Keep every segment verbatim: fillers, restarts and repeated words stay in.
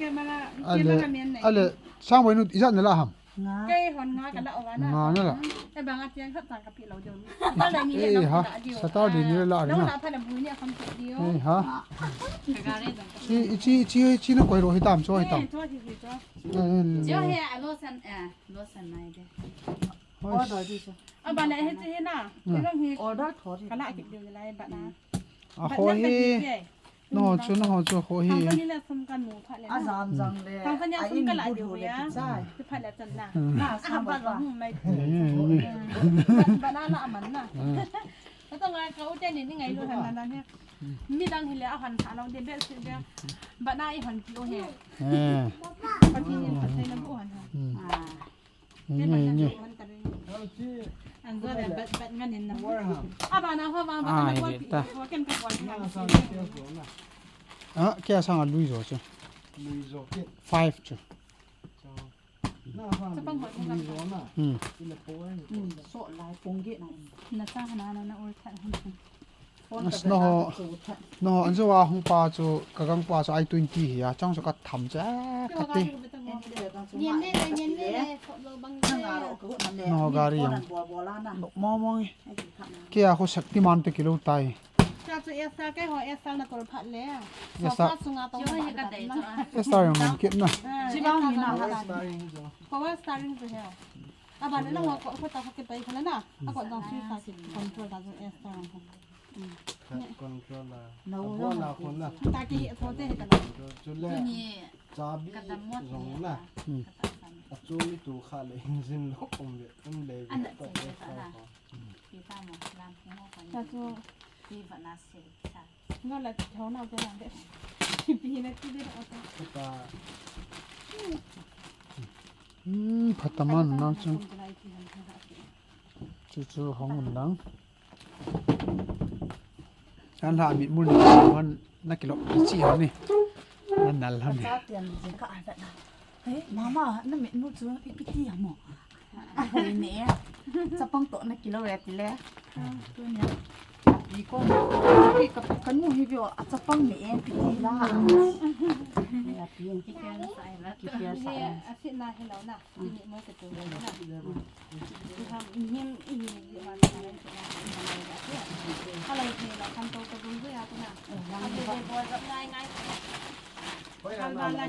Ale, ale, Sangboi nu, ijat nala ham? Nga. Kei hon nga kala o na. Nga nala. E bang a tiang khat tang kapi lo diu. Kala ni le. Eh, ha. Saturday ni le la na. Nang na pha na bu ni a kham diu. Eh, ha. Ka ga re dong. Chi, chi, chi, chi na koi ro hitam cho hitam. Eh, cho chi chi cho. Eh, eh, jo he a lo san, eh, lo san nai de. Hoi. Order di cho. A ba le he chi he na. Kei long hi. Order tho di. Kala ki diu lai ba na. A ho he. No chu, no chu ho hi. Thang kani le sum kan mu pha le. A jam jang le. Thang kani a sum kala diu ya. Ki pha le chan na. Na sa ba ba. Ba na la man na. Ka to ngai ka u te ni ni ngai lu han na na he. Mi dang hi le a han tha lo de be si de. Ba na i han ki o he. Eh. Ka ki ni ka sai na bu han ha. Nge, nge. Ah, kei a sang a lui jo chu. Five chu. Hmm. As, no ho, no ho, an jo a hung pa chu, ka gang pa chu i twenty hi a, chang chu ka tham chu, a, ka ti. No ho gari yang. Mo mo nge. Kei a khu Shaktiman te kilo tai. Cha chu S R kei ho S R na tol phat le. S R. Sofa sunga tong phat le. S R yang ngam kit na. Chi bang ni na. Power steering chu he. A ba le na ho ko ko ta ko ke pai ko le na. A ko dong si sa control da chu S R ho. Control la. No, no, no. Taki, thote he tala. Chule. Chabi zong na. Hmm. Achumi tu kha le engine lock um le, um le. Ana to chei ta na. Pi ta mo, lam pi mo pa ni. Cha chu. Pi va na se. Nga la thau na ko lang de. Pi na ti de na ta. Ta. Hmm, phataman na chu. Chu chu hong un lang. An la mit mun man na kilo chi ha ni. Na nal ha ni. Sa tian jing ka ai na. Hey, mama, na mit mun chu ipi ti ha mo. Ai ne. Chapang to na kilo ya ti le. Tu nia. Pi ko. Pi ka ka nu hi bio a chapang ne en pi ti la. Ya pi. Ki kya sa ai la. Ki kya sa ai. A si na hello na. Tini mo ke tu na. Iham, ihim, ihim, ihim, ihim. Hello, hello, kan to to bun ya tu na. Ate de bol jap ngai ngai. Kan ba la.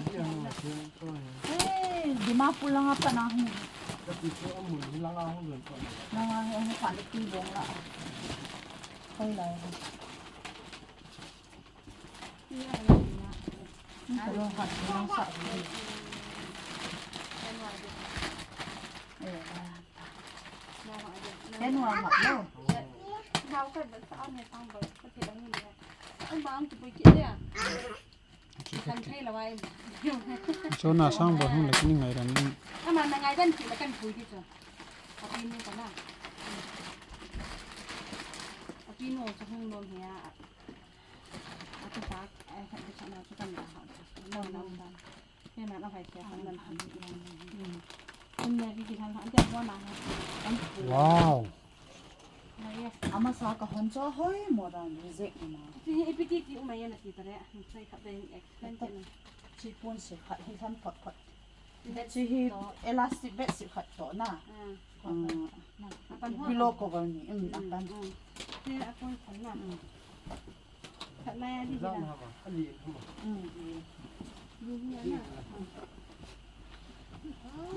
Eh, Dimapur langa pa na hu. Langa hu, hu pa le tu bong la. Hoi la. Chona sang ba hung le kini ngai ran ni. Ama na ngai dan ki la kan pui ki cho. Api ni ka na. Api no sa hung no hia. Atu sa, eh, sa, sa na, sa kan da ha. No, no, no. Kei na, no, hai, kei, sa, nan, han, hmm. Kun ne, ki, ki, han, han, te, bo, na, han. Wow. Na, ye. Amasa ka hon cho hoi, mo, dan, reject, na. Ti, ipi ti, ti, umai, na, ti, ta, re. Sai, khat, den, ek, den, ten. Chi, pun, si, khat, hi, han, phot, phot. Chi hi elastic bed si khat to na. Pillow cover ni. Um, apan. Khat lai a di na.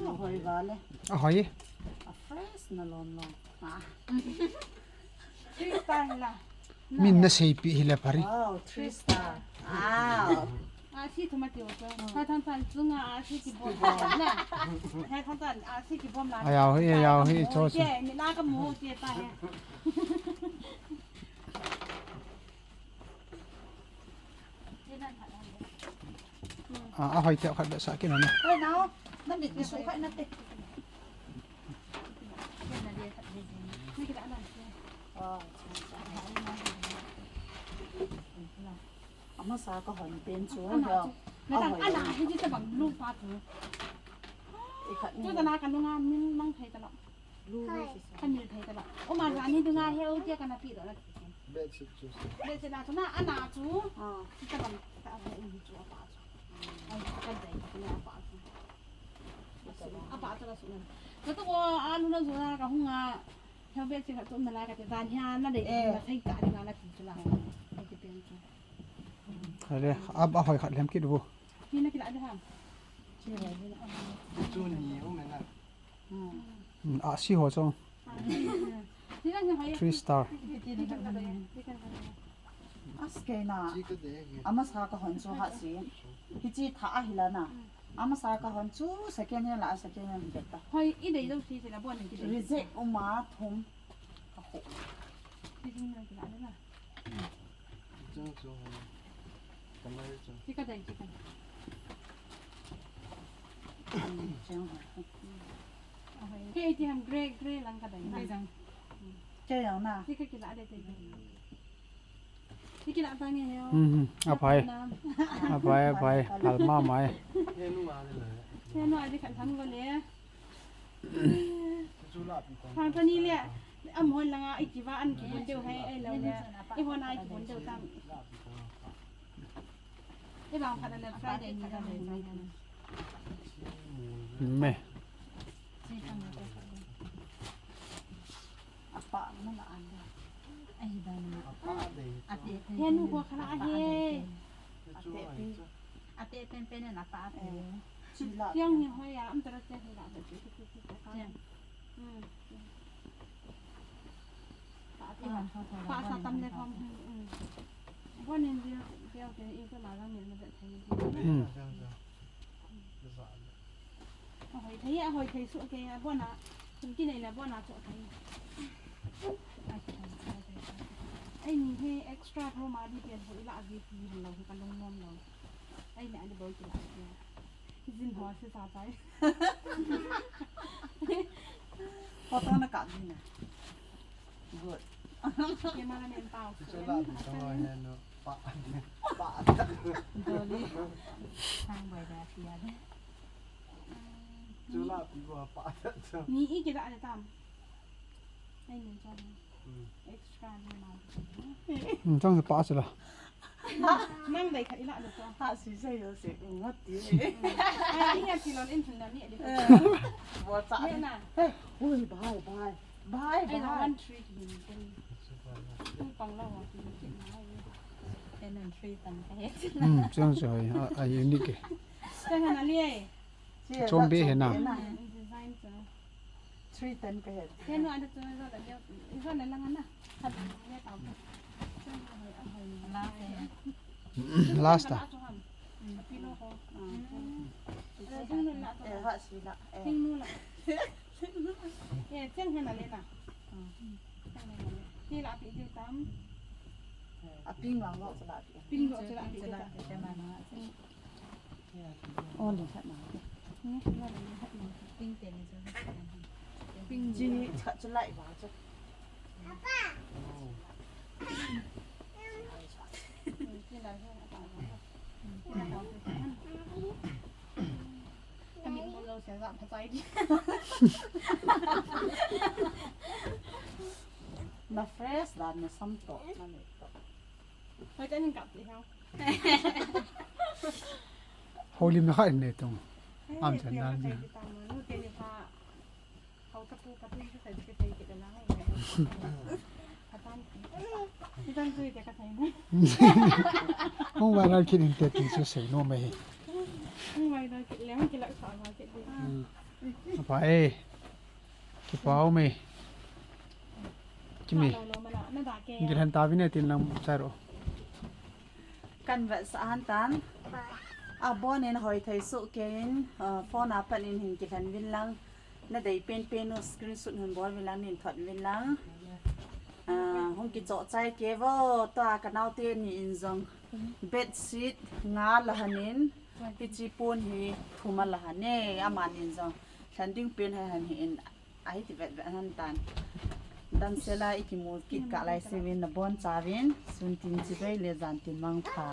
Ahoi vale. Ahoi. A fresh na lom lom. Ah. Fresh pa la. Min na seipi hi le pari. Wow, three star. Wow. A si thuma ti o. Hai thang tan chunga a si ki bom. Na. Hai thang tan a si ki bom la. Ayao hi, ayao hi, cho. Ke, ni la ka mo ke pa he. A, ahoi te khat be sa ki na na. Oi, nao. Na mit ni su khai na te. Amasa ka hon pen chu. Ana chu. Na tang ana hi ji ta bang lu pa chu. I khat ni. Tu ta na ka nunga min mang thei ta lo. Lu hi si sa. Ka mil thei ta lo. O ma ran hi dunga he u tia ka na pi lo na. Bed sheet chu. Bed sheet na chu na ana chu. Ah. Ji ta bang ta he u chu pa chu. Ai ka dai. Katu ko alu na zona ka hunga. Helbet si ka tum na la ka te dan hia na dei. Eh. Na sai ka ding na ti chu la. Ai ti pen chu. Ale, ab a hoi khat lem kit bu. Ni na kila de ha. Chu ni u me na. Hmm. Hmm, a si ho chong. Ni na ni hoi. Three star. As ke na. Chi ka de ke. Ama sa ka hon chu ha si. Hichi tha a hi la na. Ama sa ka hon chu second hand la, second hand hi ta. Hoi, i dei dou si si la bon ni ki dei. Reject uma thum. Ka ho. Ti ding na ki la na. Chang chu hoi. Kamai chu. Chi ka dei, chi ka dei. Chang ho. Ahoi. Ke ti ham grey, grey lang ka dei na. Grey jang. Ke yang na. Chi ka ki la de te. Hi kila ta nge heo. Hmm, hmm. Aphai. Aphai, aphai. Phal mama e. Henu a di khat tham ko le. Pha pani le. Am hon langa i kiva an kibon deu hai ai lo le. I hon ai kibon deu tam. I bang phat le Friday ni la le. Me. Apa na la an. Ai, dan na. Apa de. Ate, ate. Henu ko khala he. Ate, ate. Ate pen pen na pa ate. Eh, sila. Tiang ni hoi ya, am tara te hila de. Tiang. Hmm. Pa ate. Pa sa tam de pom. Hmm. Bon in dia, dia ke in ke ma la mi na de. Hmm. Ahoi thei, ahoi thei suh ke, abona, kum kinei le abona choh thei. Ai ni he extra room a di pian ho ila a V P hin lo, hi ka lung nom lo. Ai ni a di boi kila a di. Zin ho si sa tai. Photo na ka di na. Good. Cameraman pau. Chu la di to he no. Pa, pa. Doli. Sang bai da sia de. Chu la pi wa pa ta chu. Ni i kila ale tam. Ai ni chong. Hmm. Extra ni ma. Hmm, chong pa chu la. Nang dai kha ila ale chong. Ha si se yo se ngot ti. Ai ni a ti lon in thun na ni ale. Bo cha. Ni na. Hey, ui, bye, bye. Bye, bye. Ai na one three. Two pang la wa. Ten and three tan ka he. Hmm, chang chu hai, a, a unique. Chang na le. Chom be he na. Design chu. Three ten ka he. He no ada chu zo la de. Zo la lang na. Hat le ta. Last. Last a. Pillow ho. Eh, ha si la. Eh. Chang nu la. Eh, chang he na le na. Chang he na le. Ti la pi ti tam. A ping lang lo chu la pi. Ping lo chu la pi ti tam. Oh, le khat na. Ni, la le khat na. Ping te ni chu. Ping ji ni khat chu lai ba chu. Na fresh dan na sam to, na me to. Hoi, ta ning kap ti hao. Holim na kha in ne tung. Am chan dan ni. Hau ta pu ka tin ka sai ka sai ki da na hai. Ka tan. Ki tan tu ka sai na. Hung viral kit in te ti chu sei nom e. Hung viral kit le hung ki lak sa ma kit le. Apa e. Kipa um e. Kimi. Kilhen ta vin e tin lang charo. Kan vetsah han tan. Abon in hoi thei suh kei in, ah, phone a pat in hin kilhen vin lang. Na dei pen pen u screenshot hin bol vin lang, nin thot vin lang. Ah, hung kichoh chai ke vo, tua ka naote ni in jong. Bedsheet nga la han in, hichi pon hi thum a la han e, aman in jong. Lhen ding pen hai han hi in, ahi ti vet vet han tan. Damsel a i kimu kit kah lai se vin, na bon cha vin, sun tin chibai le jan tin mangpha.